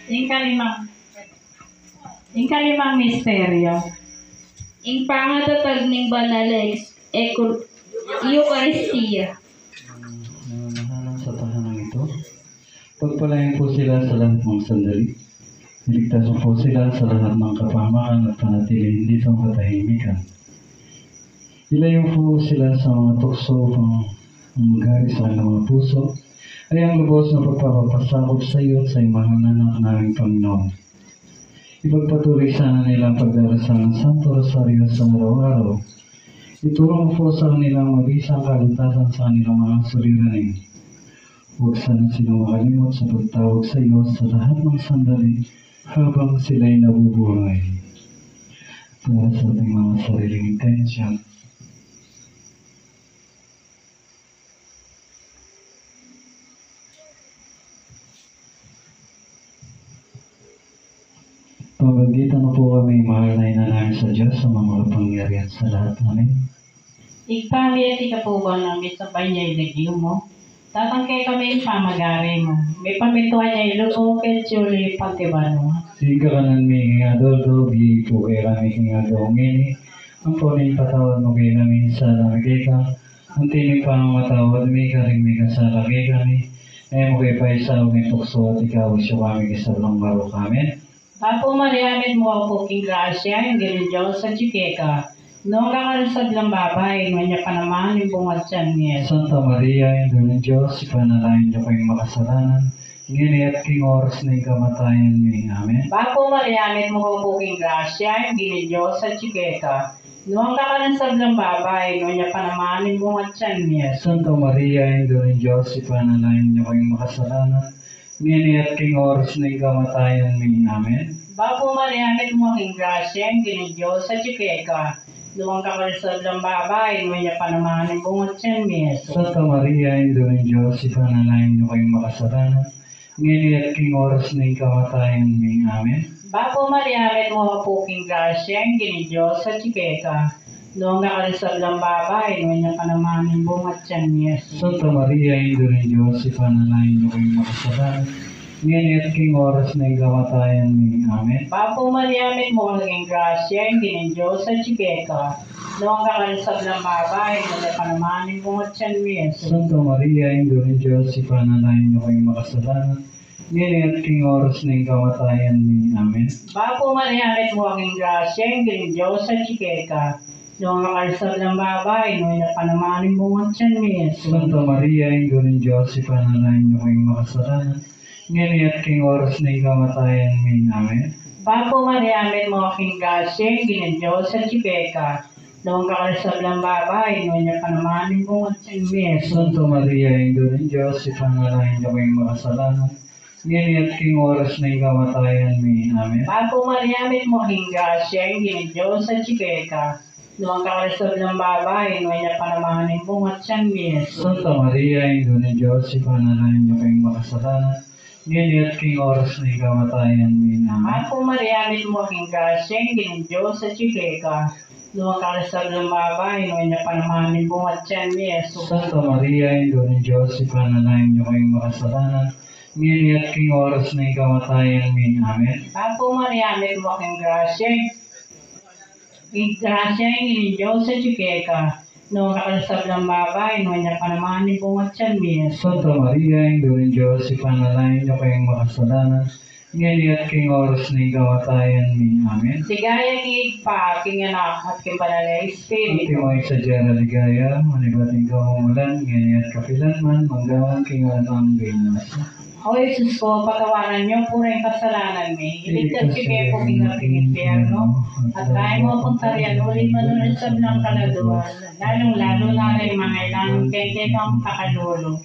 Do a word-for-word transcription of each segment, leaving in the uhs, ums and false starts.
Ing kalimang, ing kalimang misteryo. Ing pangatatag ning banal a Eku-, Eukaristia. Ang mahanang sa tahanang ito, pagpalain po sila sa lahat ng sandali. Iligtas mo po sila sa lahat ng kapahamakan at panatilihin ditong katahimikan. Ilayo po sila sa mga tukso upang ang maghari sa kanilang mga puso ay ang lubos na pagpapapasakop sa iyo at sa iyong mahal na anak naming Panginoon. Ipagpatuloy sana nila ang pagdarasal ng Santo Rosario sa araw-araw. Ituro mo po sa kanila ang mabisang kaligtasan sa kanilang mga suliranin. Huwag sana silang makalimot sa pagtawag sa iyo sa lahat ng sandali habang sila'y nabubuhay. Para sa ating mga sariling intensyon. Ibagita mu pu kami, mahal na Ina namin sa Diyos, sa makapangyarihan sa lahat. Amen. Ibpa mi, atiu ka pu banua, misamban ya ing lagyu mu. Datang kekami ing pamagari mu. Mipamintuan ya ing lub mu keti uli anti banua. Ing kakanan mi king aldo-aldo ibie mu pu kekami king aldo ngeni. Ampon ipatawad mu kekami ing sala mi keka, anti ing pamamatawad mi karing mikasala kekami. E mu ke paisaul king tuksu, at ikabus mu kami king sablang marok. Amen. Bapu Maria, mitmu ka pu king grasya, ing Ginung Dios atiu keka. Nuan ka karing sablang babai, nuan ya pa naman ing bunga ning tiyan mu, i Jesus. Santa Maria, Indu ning Dios, ipanalangin mu kaming makasalanan, ngeni at king oras ning kamatayan mi. Amen. Bapu Maria, mitmu ka pu king grasya, ing Ginung Dios atiu keka. Nuan ka karing sablang babai, nuan ya pa naman ing bunga ning tiyan mu, i Jesus. Santa Maria, Indu ning Dios, ipanalangin mu kaming makasalanan, ngeni at king oras ning kamatayan mi. Amen. Bapu Maria, mitmu ka king grasya, ing Ginung Dios atiu keka. Nuan ka karing sablang babai, nuan ya pa naman ing bunga ning tiyan mu, i Jesus. Santa Maria, Indu ning Dios, ipanalangin mu kaming makasalanan, ngeni at king oras ning kamatayan mi. Amen. Bapu Maria, mitmu ka pu king grasya, ing Ginung Dios atiu keka. Nuan ka karing sablang babai, nuan ya pa naman ing bunga ning tiyan mu, i Jesus. Santa Maria, Indu ning Dios, ipanalangin mu kaming makasalanan, ngeni at king oras ning kamatayan mi. Amen. Bapu Maria, mitmu ka king grasya, ing Ginung Dios atiu keka. Nuan ka karing sablang babai, nuan ya pa naman ing bunga ning tiyan mu, i Jesus. Santa Maria, Indu ning Dios, ipanalangin mu kaming makasalanan, ngeni at king oras ning kamatayan mi. Amen. Bapu Maria, mitmu ka king grasya, ing Ginung Dios atiu keka. Nuan ka karing sablang babai, nuan ya pa naman ing bunga ning tiyan mu, i Jesus. Santa Maria, Indu ning Dios, ipanalangin mu kaming makasalanan, ngeni at king oras ning kamatayan mi. Amen. Bapu Maria, mitmu ka king grasya, ing Ginung Dios atiu keka. Nuan ka karing sablang babai, nuan ya pa naman ing bunga ning tiyan mu, i Jesus. Santa Maria, Indu ning Dios, ipanalangin mu kaming makasalanan, ngeni at king oras ning kamatayan mi. Amen. Bapu Maria, mitmu ka king grasya, ing Ginung Dios atiu keka. Nuan ka karing sablang babai, nuan ya pa naman ing bunga ning tiyan mu, i Jesus. Santa Maria, Indu ning Dios, ipanalangin mu kaming makasalanan, ngeni at king oras ning kamatayan mi. Amen. Bapu Maria, mitmu ka king grasya, ing Ginung Dios atiu keka. Nuan ka karing sablang babai, nuan ya pa naman ing bunga ning tiyan mu, i Jesus. Santa Maria, Indu ning Dios, ipanalangin mu kaming makasalanan, ngeni at king oras ning kamatayan mi. Amen. Bapu Maria, mitmu ka king grasya, ing grasya, ing Ginung Dios atiu keka. Nuan ka karing sablang babai, nuan ya pa naman ing bunga ning tiyan mu, i Jesus. Santa Maria, Indu ning Dios, ipanalangin mu kaming makasalanan, ngeni at king oras ning kamatayan mi. Amen. Ligaya king Ibpa, king Anak, at king Banal a Espiritu. Antimo ing sadya na ligaya, manibat ing kamumulan, ngeni at kapilan man, manggaman king alang angga. O Jesus ku, patawaran mu pu ring kasalanan mi, iligtas mu ku king api ning impyernu, at dayun mu pung tarian uli banua ring sablang kaladua, lalung-lalu na ring mangailangan king kekang pakalulu.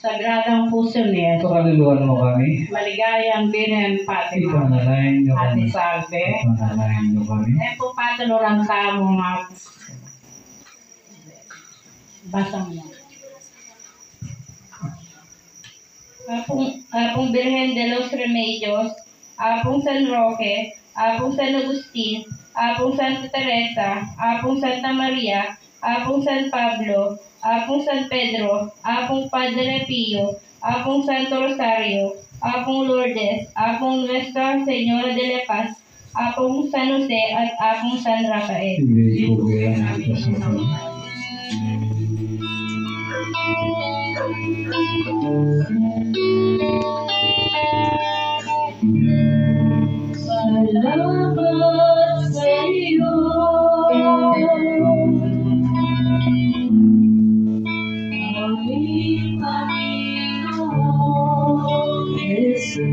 Sagradang Pusu ni Jesus. Pakaluluan mu kami. Maligayang Birhen Fatima. Ipanalangin mu kami. Ate Salve. Ipanalangin mu kami. E pu patuluran tamu nga. Basa mu. Apung, Apung Birhen de los Remedios, Apung San Roque, Apung San Agustin, Apung Santa Teresa, Apung Santa Maria, Apung San Pablo, Apung San Pedro, Apung Padre Pio, Apung Santo Rosario, Apung Lourdes, Apung Nuestra Señora de la Paz, Apung San Jose, at Apung San Rafael. Sige po, kaya ang kasama. Salamat sa iyo, aming Panginoon Jesus.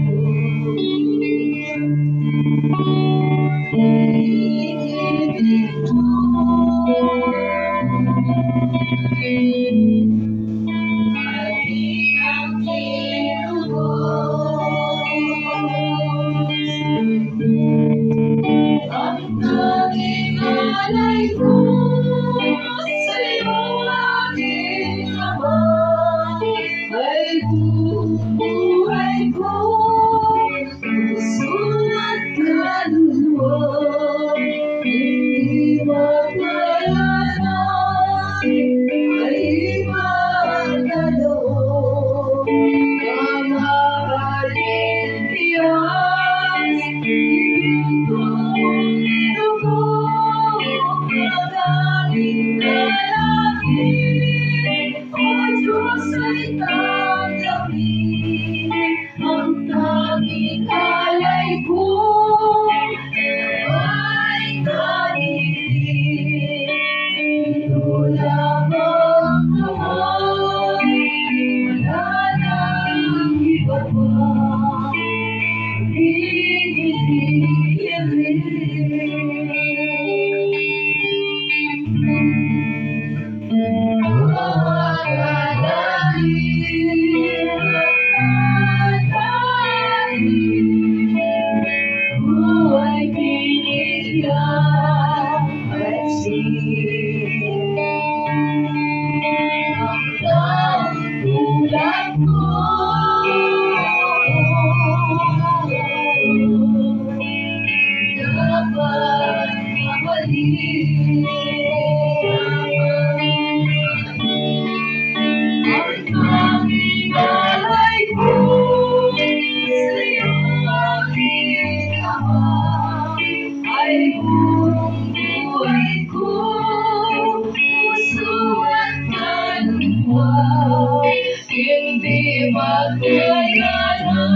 Kaya na,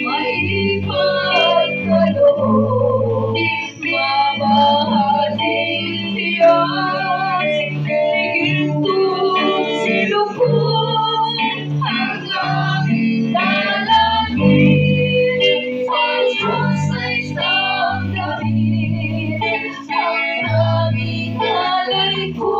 may ipagkaloob, mabahating tiyan, gintung silukong, ang aming dalangin, ang Diyos ay tanggapin, ang aming alay ko.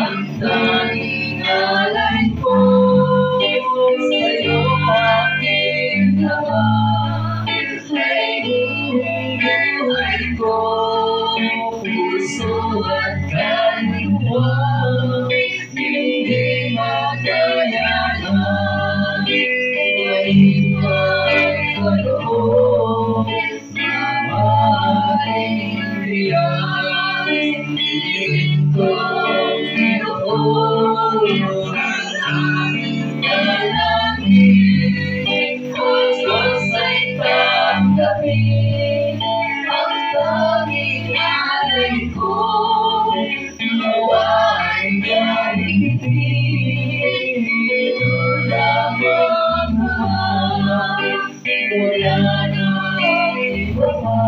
Ang tanging alay ko sa'yo, aking Ama, ay buong buhay ko, puso at kaluluwa, hindi makayanan, may ipagkaloob. Wala na iba pa.